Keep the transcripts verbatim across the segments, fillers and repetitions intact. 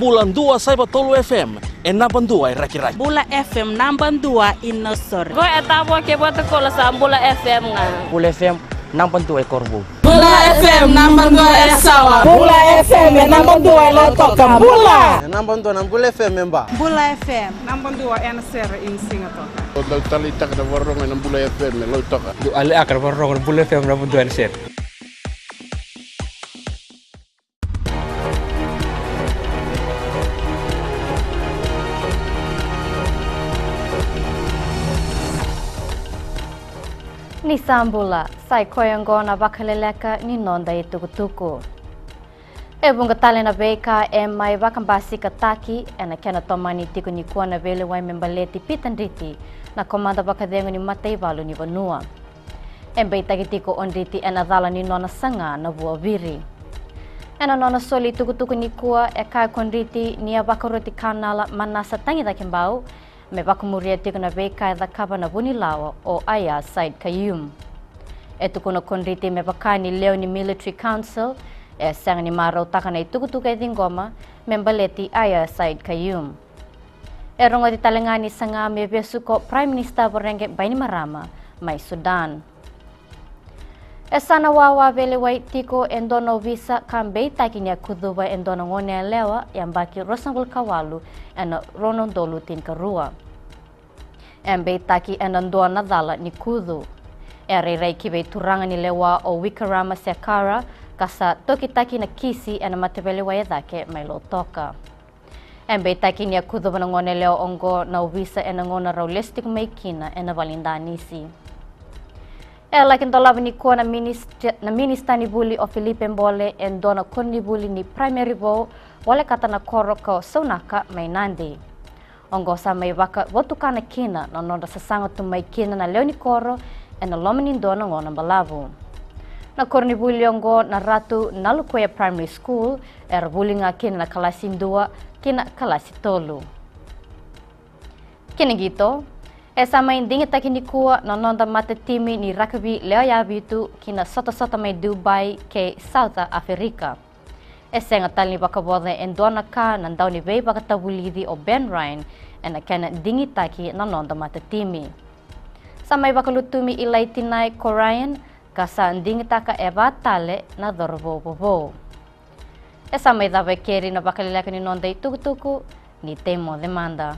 Bula dua saiva tolu F M, e naba dua e Rakiraki. Bula F M naba dua i Nausori. Ko e tavo ke vata kola sa Bula F M ga. Bula F M naba dua e Korovou. Bula F M naba dua e Sawa. Bula F M e naba dua e Lautoka. Bula. E naba dua na Bula F M e Ba. Bula F M naba dua e na sere i Sigatoka. Dou taleitaka na vakarorogo ena Bula F M e Lautoka. Dou taleitaka na vakarorogo na Bula F M naba dua e na sere. Ni sa bula, sa i koya oqo na vakaleleka ni noda itukutuku. E vuqa tale na veika e mai vakabasikataki ena kena tomani tiko nikua na veilewai me baleti Pita Driti, na komada vakacegu ni mataivalu ni vanua. E beitaki tiko o Driti ena cala ni nona saga na vuaviri. Ena nona soli itukutuku nikua, e kaya ko Driti ni a vakaroti Kanala Manasa Tagicakibau me vakamuria tiko na veika e cakava na vunilawa o Aiyaz Sayed-Khaiyum. E tukuna ko Driti me vaka ni lewe ni Military Council, e sega ni marautaka na itukutuku e ciqoma me baleti Aiyaz Sayed-Khaiyum. E rogoci tale ga ni saga me vesu ko Prime Minister Voreqe Bainimarama mai Sudan. E sa na wawa veilewai tiko e dua na ovisa ka beitaki ni a kucuva e dua na gone yalewa yabaki ruasagavulu ka walu ena rua na udolu tinikarua. E beitaki ena dua na cala ni kucu. E a rairai ki vei turaga ni lewa o Wickremesinghe Sehgara, ka sa tokitaki na kisi ena mataveilewai e cake mai Lautoka. E beitaki ni a kucuva na gone yalewa oqo na ovisa ena gauna rau lesu tiko mai kina ena vale ni danisi. E laki dolava nikua na minista, na minisita ni vuli o Filipe Bole e dua na koronivuli ni Primary vou volekata na koro ko Saunaka mai Nadi. Oqo sa mai vakavotukana kina na nodra sasaga tu mai kina na lewe ni koro ena loma ni dua na gauna balavu. Na koronivuli oqo na Ratu Nalukuya Primary School, era vuli ga kina na kalasi dua ki na kalasi tolu. Kina qito, e sa mai digitaki nikua na noda matatimi ni rakavi lewe yavitu ki na sotasota mai Dubai kei South Africa. E sega tale ni vakavoca e dua na ka na dauniveivakatavulici o Ben Ryan ena kena digitaki na noda matatimi. Sa mai vakalutumi i lai tinai ko Ryan, ka sa digitaka e va tale na cauravou vovou. E sa mai cava e keri na vakaleleka ni noda itukutuku, ni tei moce mada.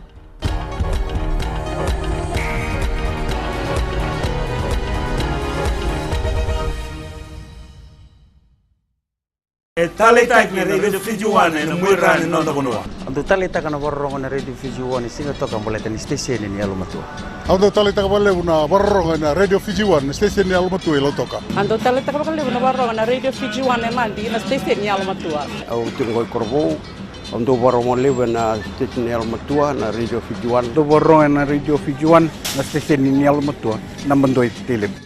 E taleitaki na Radio Fiji One ena muaira ni noda vanua. Au dau taleitaka na vakarorogo na Radio Fiji One e Sigatoka baleta ni siteseni ni yalomatua. Au dau taleitaka vakalevu na vakarorogo ena Radio Fiji One, na siteseni ni yalomatua i Lautoka. Au dau taleitaka vakalevu na vakarorogo na Radio Fiji One e Nadi, na siteseni ni yalomatua. Au tiko qo i Korovou, au dau vakarorogo levu ena siteseni ni yalomatua na Radio Fiji One. Dau vakarorogo ena Radio Fiji One, na siteseni ni yalomatua, naba dua i Tailevu.